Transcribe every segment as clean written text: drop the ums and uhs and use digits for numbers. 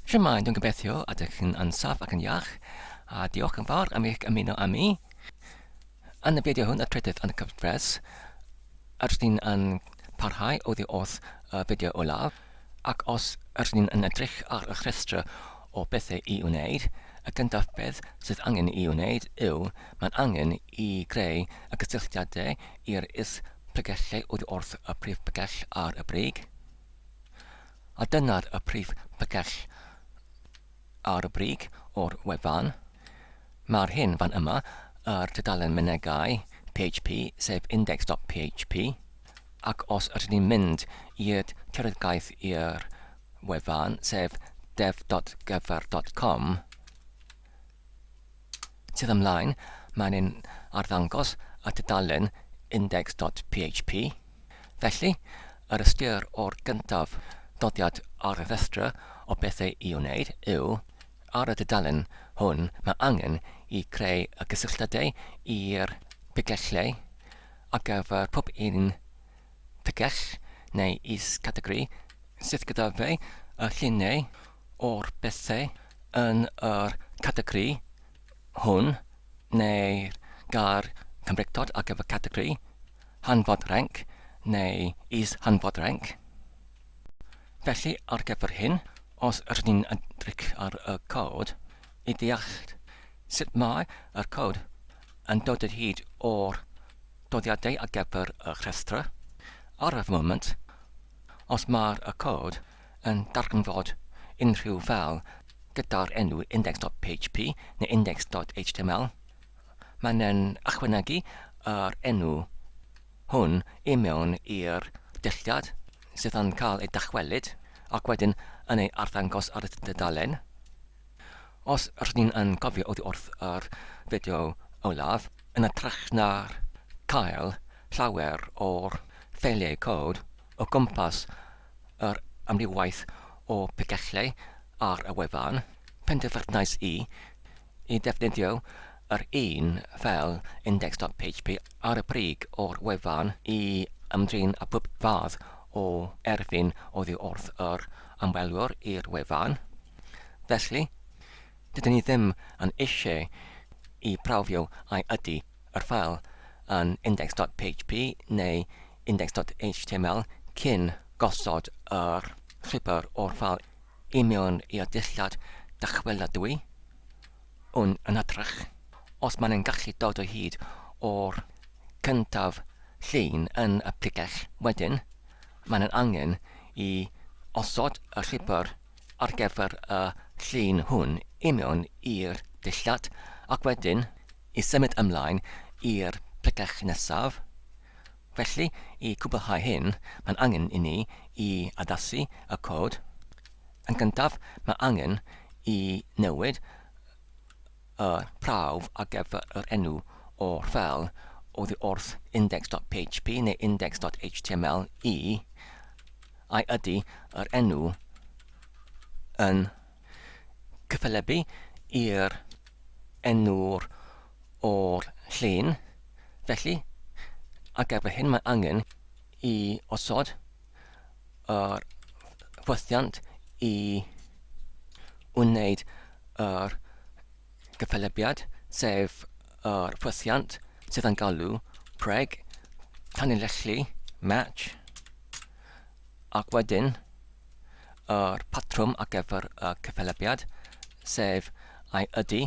Shwmae, dwi'n gobeithio ydych chi'n yn saff ac yn iach, a diolch yn fawr am eich ymuno â mi. Yn y fideo hwn, y trydydd yn y cyfres, rydyn ni'n yn parhau oddi wrth y fideo olaf, ac os rydyn ni'n yn edrych ar y rhestr o bethau i wneud, y gyntaf beth sydd angen i wneud yw mae'n angen i greu y cysylltiadau i'r is-pregellau oddi wrth y prif bregell ar y brig. A dyna'r y prif bregell ar y brig o'r wefan. Mae'r hyn fan yma yr tudalen mynegai PHP, sef index.php, ac os ydyn ni'n mynd i'r tiriogaeth i'r wefan, sef dev.gyfer.com, Sydd ymlaen, mae'n ein arddangos y tudalen index.php. Felly, yr ystyr o'r gyntaf dodiad ar y rhestr o bethau i wneud yw, ar y dudalen hwn mae angen i creu y cysylltiadau i'r pichellau ar gyfer pob un picell neu is-categori sydd gyda fe y lluniau o'r bethau yn yr categori hwn neu'r gair Cymreictod ar gyfer categori, hanfod renc neu is-hanfod renc. Felly, ar gyfer hyn, os rydyn ni'n edrych ar y cod i ddeall sut mae yr cod yn dod o hyd o'r doddiadau ar gyfer y rhestr, ar y foment, os mae'r y cod yn darganfod unrhyw ffeil gyda'r enw index.php neu index.html, mae'n yn ychwanegu yr enw hwn i mewn i'r dulliad sydd yn cael ei dychwelyd ac wedyn yn ei arddangos ar y dudalen. Os rydyn ni'n yn cofio oddi wrth yr fideo olaf, yn hytrach na cael llawer o'r ffeiliau cod o gwmpas yr amrywiaeth o pichellau ar y wefan, penderfynais i i ddefnyddio yr un ffeil index.php ar y brig o'r wefan i ymdrin â phob fath o erfyn oddi wrth yr ymwelwyr i'r wefan. Felly, dydyn ni ddim yn eisiau i prawfio ai ydy yr ffeil yn index.php neu index.html cyn gosod yr llwybr o'r ffeil i mewn i'r dillad dychweladwy un yn hytrach. Os maen nhw'n gallu dod o hyd o'r cyntaf llun yn y pregell wedyn, maen nhw'n angen i osod y llwybr ar gyfer y llun hwn i mewn i'r dillad ac wedyn i symud ymlaen i'r pregell nesaf. Felly, i cwblhau hyn, mae'n angen i ni i addasu y cod. Yn gyntaf, mae angen i newid y prawf ar gyfer yr enw o'r ffeil oddi wrth index.php neu index.html i ai ydy yr enw yn cyffelybu i'r enw'r o'r llun. Felly, ar gyfer hyn mae angen i osod yr ffwythiant i wneud yr gyffelybiad, sef yr ffwythiant sydd yn galw preg tanlinellu match ac wedyn yr patrwm ar gyfer y cyffelybiad, sef ai ydy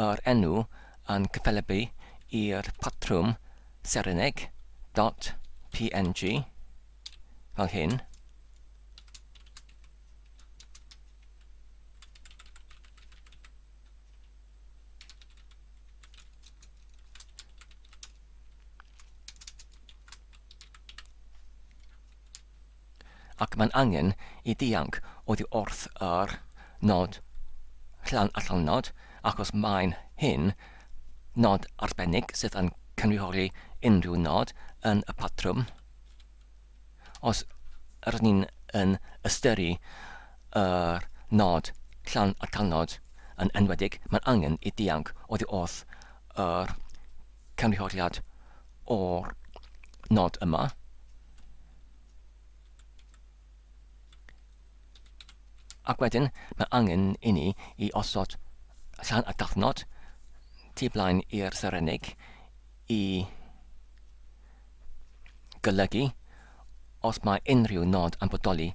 yr enw yn cyffelybu i'r patrwm sereneg dot png fel hyn. Ac mae'n angen i ddianc oddi wrth yr nod llan allanod, achos mae'n hyn nod arbennig sydd yn cynrychioli unrhyw nod yn y patrwm. Os rydyn ni'n yn ystyru yr nod llan atalnod yn enwedig, mae'n angen i dianc oddi wrth yr cynrychioliad o'r nod yma. Ac wedyn mae angen i ni i osod llan y dafnod tu blaen i'r serennig i golygu os mae unrhyw nod yn bodoli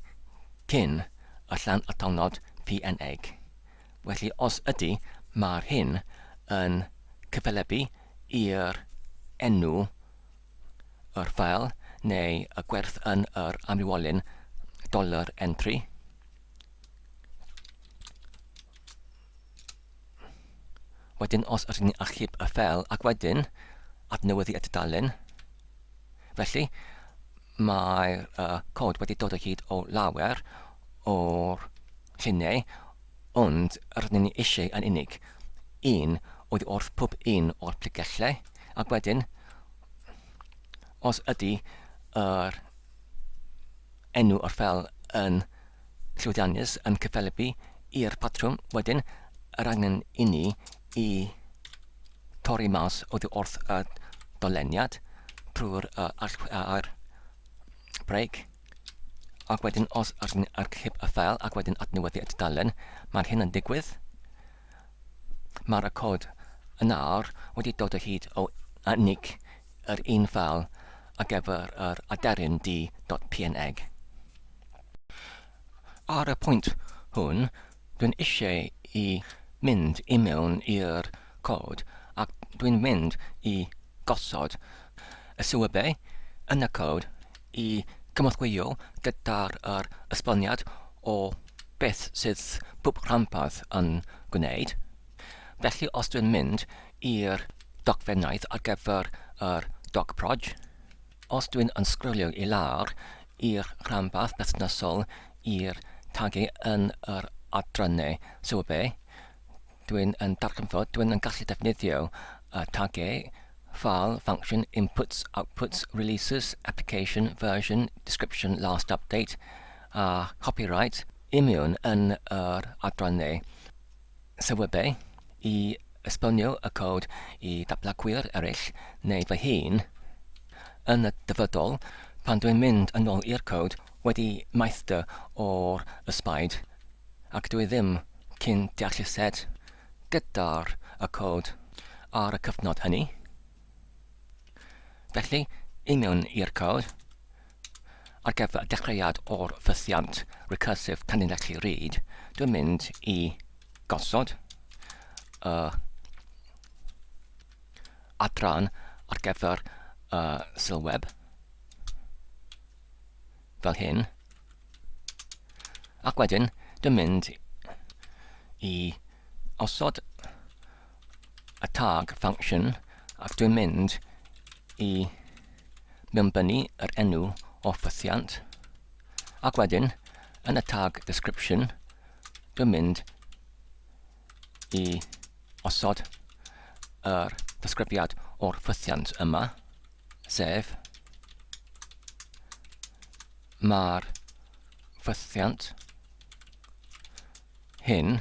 cyn y llan atalnod PNeg. Felly os ydy, mae'r hyn yn cyffelybu i'r enw yr ffael neu y gwerth yn yr amrywiolyn dollar entry. Wedyn os ydyn ni'n achub y ffeil ac wedyn adnewyddu y tudalen, felly mae'r uh, cod wedi dod o hyd o lawer o'r lluniau, ond rydyn ni eisiau yn unig un oddi wrth pob un o'r plygellau, ac wedyn, os ydy yr enw o'r ffeil yn llwyddiannus yn cyffelybu i'r patrwm, wedyn yr angen i ni i torri mas oddi wrth y doleniad trwy'r uh, allwe'r break ac wedyn os ydyn ni'n archeb y ffeil ac wedyn adnewyddu y tudalen, mae'r hyn yn digwydd. Mae'r cod yn awr wedi dod o hyd o unig yr un ffeil ar gyfer yr aderyn d.png. Ar y pwynt hwn, dwi'n eisiau i mynd i mewn i'r cod ac dwi'n mynd i gosod y sylwebau yn y cod i cynorthwyo gyda'r yr esboniad o beth sydd pob rhanbarth yn gwneud. Felly os dwi'n mynd i'r dogfennaeth ar gyfer yr docproj, os dwi'n yn sgrolio i lawr i'r rhanbarth berthnasol i'r tagu yn yr adrannau sylwebau, dwi'n yn darganfod, dwi'n yn gallu defnyddio y tagu file, function, inputs, outputs, releases, application, version, description, last update a copyright i mewn yn yr adrannau sylwebau i esbonio y cod i ddatblygwyr eraill neu fy hun yn y dyfodol pan dwi'n mynd yn ôl i'r cod wedi maethdy o'r ysbaid ac dwi ddim cyn deallused gyda'r y cod ar y cyfnod hynny. Felly, i mewn i'r cod, ar gyfer y dechreuad o'r ffythiant recursive tanlinellu read, dwi'n mynd i gosod y adran ar gyfer y sylweb fel hyn. Ac wedyn, dwi'n mynd i osod y tag function ac dwi'n mynd i mewnbynnu yr enw o ffythiant ac wedyn yn y tag description dwi'n mynd i osod yr disgrifiad o'r ffythiant yma, sef mae'r ffythiant hyn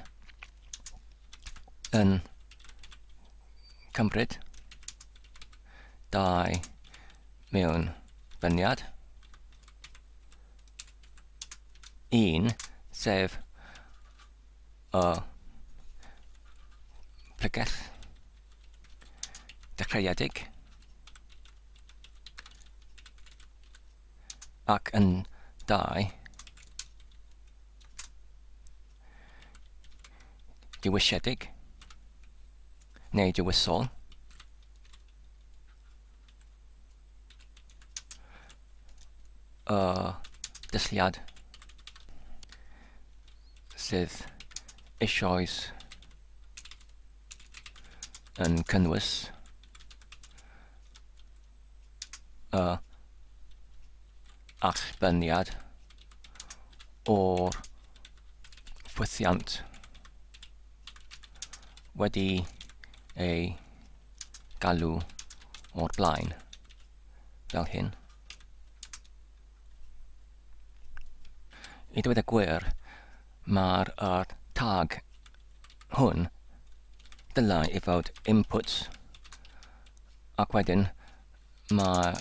yn cymryd dau mewn fyniad. Un, sef y pregeth dechreuedig ac yn dau Dewisiedig neu dewisol. Y dysliad sydd eisoes yn cynnwys y allbyniad o'r ffwythiant wedi ei galw o'r blaen, fel hyn. I ddweud y gwir, mae'r er tag hwn dylai i fod inputs ac wedyn mae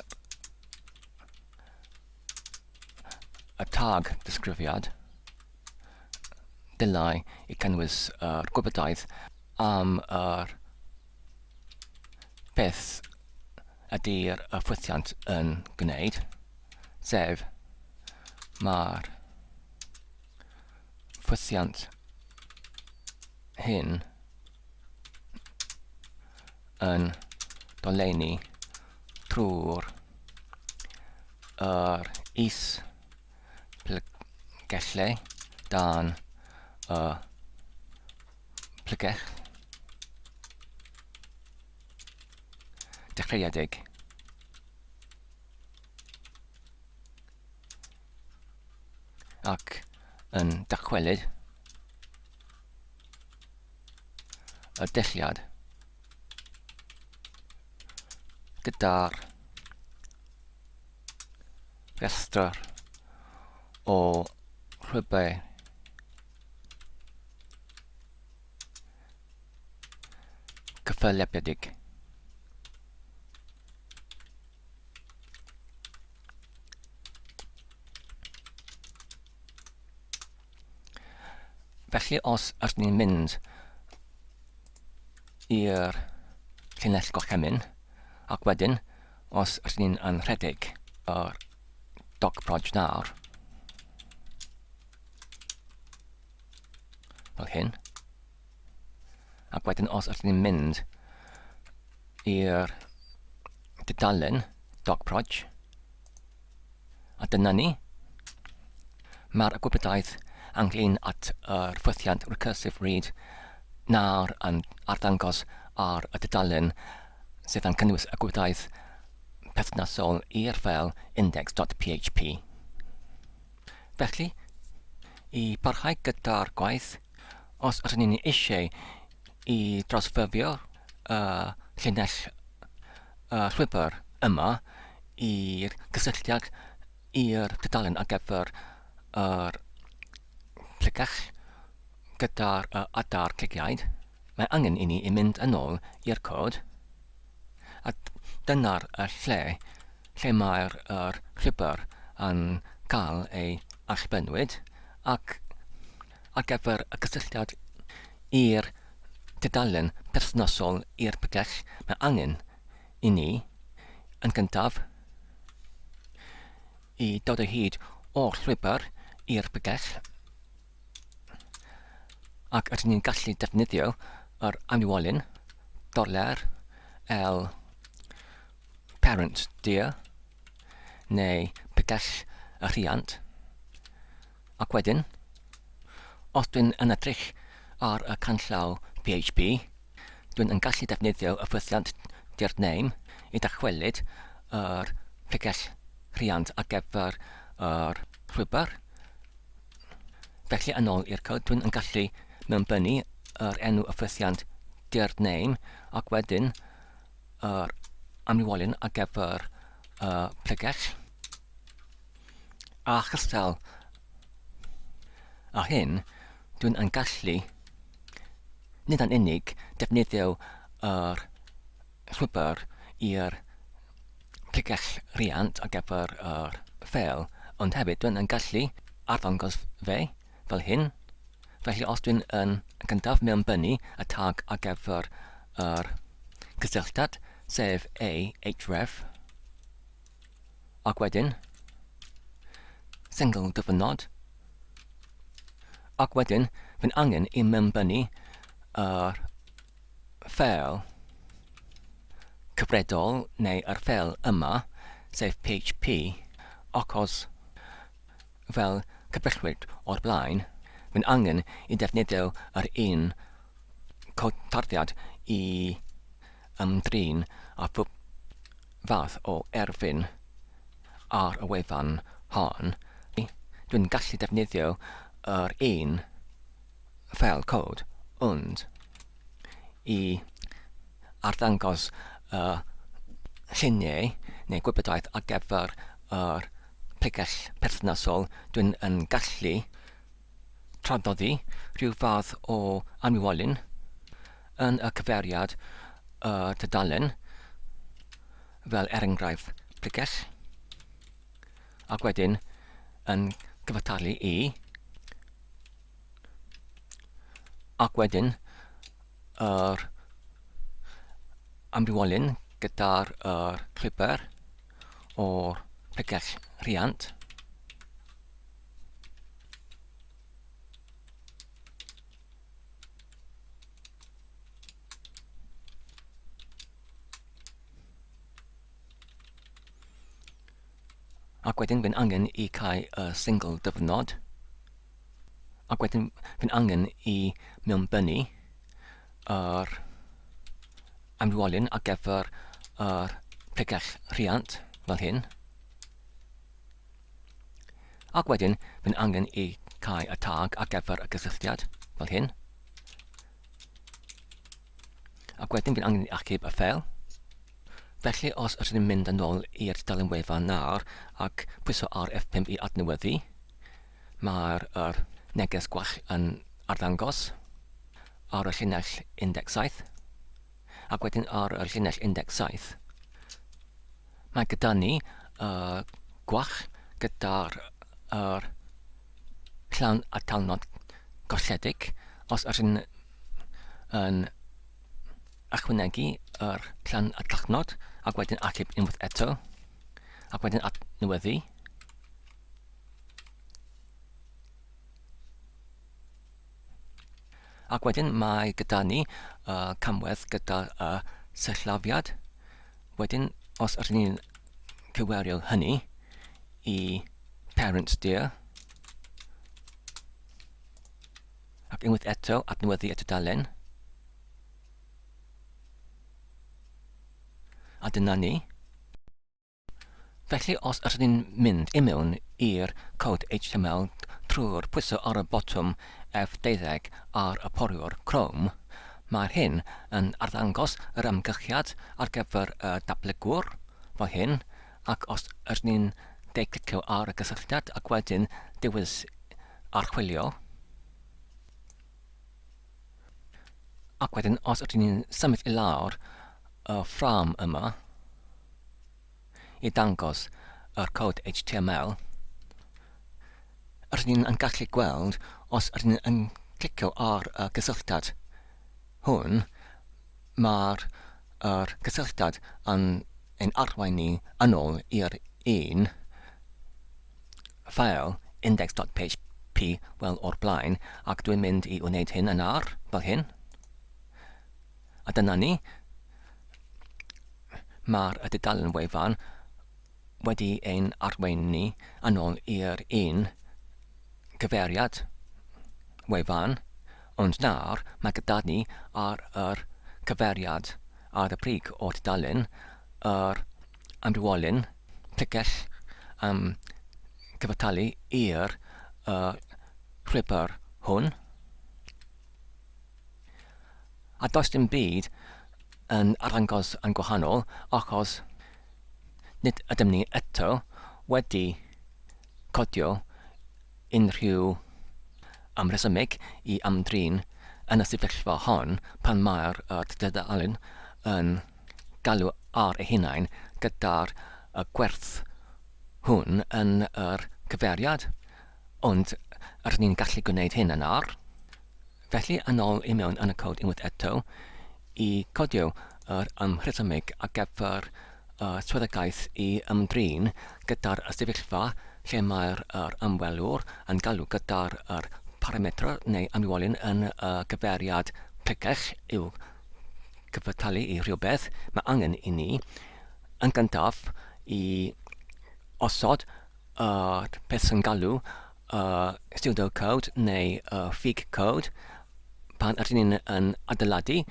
y tag disgrifiad. dylai i cynnwys yr gwybodaeth am yr beth ydy'r y ffwythiant yn gwneud, sef mae'r ffwythiant hyn yn dolenni trwy'r yr is plygellau dan y plygell dechreuedig. Ac yn dychwelyd y dulliad gyda'r rhestr o llwybrau cyffelybiedig. Felly os ydyn ni'n mynd i'r llinell gorchymyn, ac wedyn os ydyn ni'n anrhedeg yr docproj nawr, fel hyn, ac wedyn os ydyn ni'n mynd i'r dudalen docproj, A dyna ni. Mae'r gwybodaeth ynglyn at yr ffwythiant recursive read nawr yn arddangos ar y dudalen sydd yn cynnwys y gwybodaeth perthnasol i'r ffeil index.php. Felly, i barhau gyda'r gwaith, os ydyn ni'n eisiau i drawsffurfio y llinell y llwybr yma i'r cysylltiad i'r tudalen ar gyfer yr pregeth gyda'r adar clegiaid, mae angen i ni i mynd yn ôl i'r cod, a dyna'r lle lle mae'r yr llwybr yn cael ei allbynnwyd, ac ar gyfer y cysylltiad i'r tudalen perthnasol i'r pregeth, mae angen i ni, yn gyntaf, i dod o hyd o'r llwybr i'r pregeth, ac rydyn ni'n gallu defnyddio yr amywolyn dollar L parent dear neu pregeth y rhiant. Ac wedyn, os dwi'n yn edrych ar y canllaw PHP, dwi'n yn gallu defnyddio y ffwythiant dirname i dychwelyd yr pregell rhiant ar gyfer yr llwybr. Felly yn ôl i'r cod, dwi'n yn gallu mewnbynnu yr enw y ffwythiant dirname ac wedyn yr amrywolyn ar gyfer y pregell. A chystal â hyn, dwi'n yn gallu nid yn unig defnyddio yr llwybr i'r pregell rhiant ar gyfer yr ffeil, ond hefyd dwi'n yn gallu arddangos fe fel hyn. Felly os dwi'n yn gyntaf mewnbynnu y tag ar gyfer yr cysylltiad, sef a href, Ac wedyn, sengl dyfynod. Ac wedyn, fy'n angen i mewnbynnu yr ffeil cyfredol neu yr ffeil yma, sef PHP, achos fel cyfrellwyd o'r blaen, fy'n angen i ddefnyddio yr un cod tarddiad i ymdrin â phob fath o erfyn ar y wefan hon, dwi'n gallu defnyddio yr un ffeil cod, ond i arddangos y lluniau neu gwybodaeth ar gyfer yr pregell perthnasol, dwi'n yn gallu traddodi rhyw fath o anwywolyn yn y cyfeiriad y tudalen, fel er enghraifft pregell, ac wedyn yn cyfartalu i Ac wedyn yr amrywiolyn gyda'r yr llwybr o'r pregell rhiant. Ac wedyn fy'n angen i cael y single dyfnod. Ac wedyn fy'n angen i mewnbynnu yr amrywiolyn ar gyfer yr pregell rhiant fel hyn. Ac wedyn fy'n angen i cael y tag ar gyfer y gysylltiad fel hyn. Ac wedyn fy'n angen i achub y ffeil. Felly os ydyn ni'n mynd yn ôl i'r tudalen wefan nawr ac pwyso ar F5 i adnewyddu, mae'r yr neges gwall yn arddangos ar y llinell 17 ac wedyn ar y llinell 17 mae gyda ni y gwall gyda'r yr llawn atalnod golledig os ydyn yn ychwanegu yr llan atalnod ac wedyn achub unwaith eto ac wedyn adnewyddu. Ac wedyn mae gyda ni uh, camwedd gyda y uh, sillafiad. Wedyn, os ydyn ni'n cywerio hynny i parents dear, ac unwaith eto adnewyddu y tudalen, A dyna ni. Felly os ydyn ni'n mynd i mewn i'r cod HTML trwy'r pwyso ar y botwm F12 ar y poriwr Chrome, mae'r hyn yn arddangos yr amgylchiad ar gyfer y datblygwr, fel hyn, ac os ydyn ni'n de-clicio ar y gysylltiad ac wedyn dewis archwilio, Ac wedyn os ydyn ni'n symud i lawr y ffrâm yma i dangos yr cod HTML, rydyn ni'n yn gallu gweld os ydyn ni'n yn clicio ar y cysylltiad hwn, mae'r yr cysylltiad yn ein arwain ni yn ôl i'r un ffael index.php fel o'r blaen ac dwi'n mynd i wneud hyn yn ar, fel hyn. A dyna ni. Mae'r dudalen wefan wedi ein arwain ni yn ôl i'r un cyfeiriad wefan, ond nawr mae gyda ni ar yr cyfeiriad ar y brig o'r dudalen yr amrywiolyn pregell am gyfartalu i'r llwybr hwn. A does dim byd yn arddangos yn gwahanol achos nid ydym ni eto wedi codio unrhyw amresymeg i ymdrin yn y sefyllfa hon pan mae'r tudalen yn galw ar ei hunain gyda'r gwerth hwn yn yr cyfeiriad, ond rydyn ni'n gallu gwneud hyn yn ar. Felly, yn ôl i mewn yn y cod unwaith eto, i codio yr amhresymeg ar gyfer y swyddogaeth i ymdrin gyda'r sefyllfa lle mae'r yr ymwelwr yn galw gyda'r yr paramedr neu amrywiolyn yn y cyfeiriad pregell i'w cyfartalu i rhywbeth, mae angen i ni yn gyntaf i osod y peth sy'n galw y pseudocode neu y ffug code pan ydyn ni'n yn adeiladu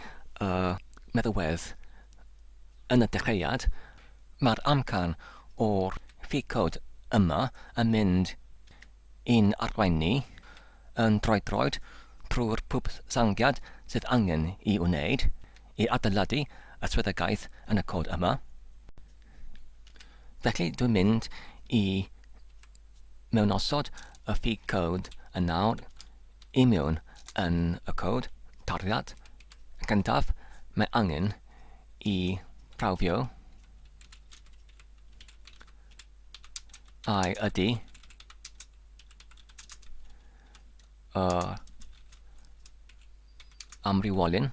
y meddalwedd yn y dechreuad, mae'r amcan o'r ffug code yma yn mynd i'n arwain ni yn droed-droed trwy'r pob sangiad sydd angen i wneud i adeiladu y swyddogaeth yn y cod yma. Felly dwi'n mynd i mewnosod y ffug cod yn nawr i mewn yn y cod tarddiad. Yn gyntaf, mae angen i prawfio ai ydy y amrywiolyn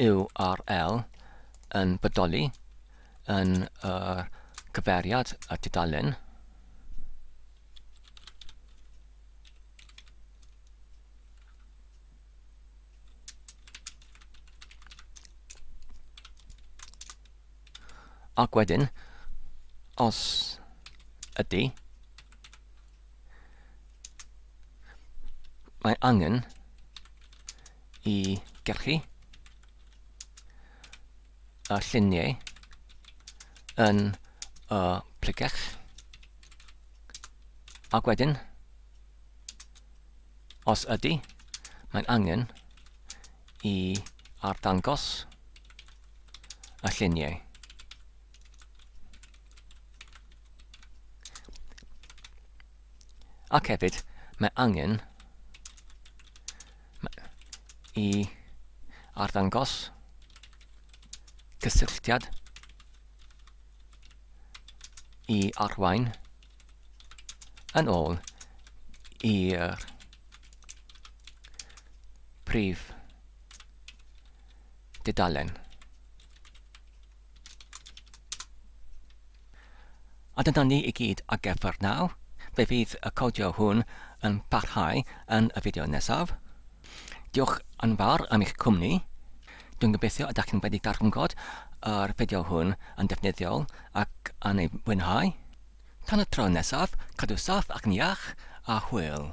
URL yn bodoli yn y cyfeiriad y tudalen. Ac wedyn, os ydy, mae angen i gyrchu y lluniau yn y pregeth. Ac wedyn, os ydy, mae'n angen i arddangos y lluniau. Ac hefyd, mae angen i arddangos cysylltiad i arwain yn ôl i'r prif dudalen. A dyna ni i gyd ar gyfer nawr. Fe fydd y codio hwn yn parhau yn y fideo nesaf. Diolch yn fawr am eich cwmni. Dwi'n gobeithio ydych chi'n wedi darganfod yr fideo hwn yn defnyddiol ac yn ei fwynhau. Tan y tro nesaf, cadw saff ac yn iach, a hwyl.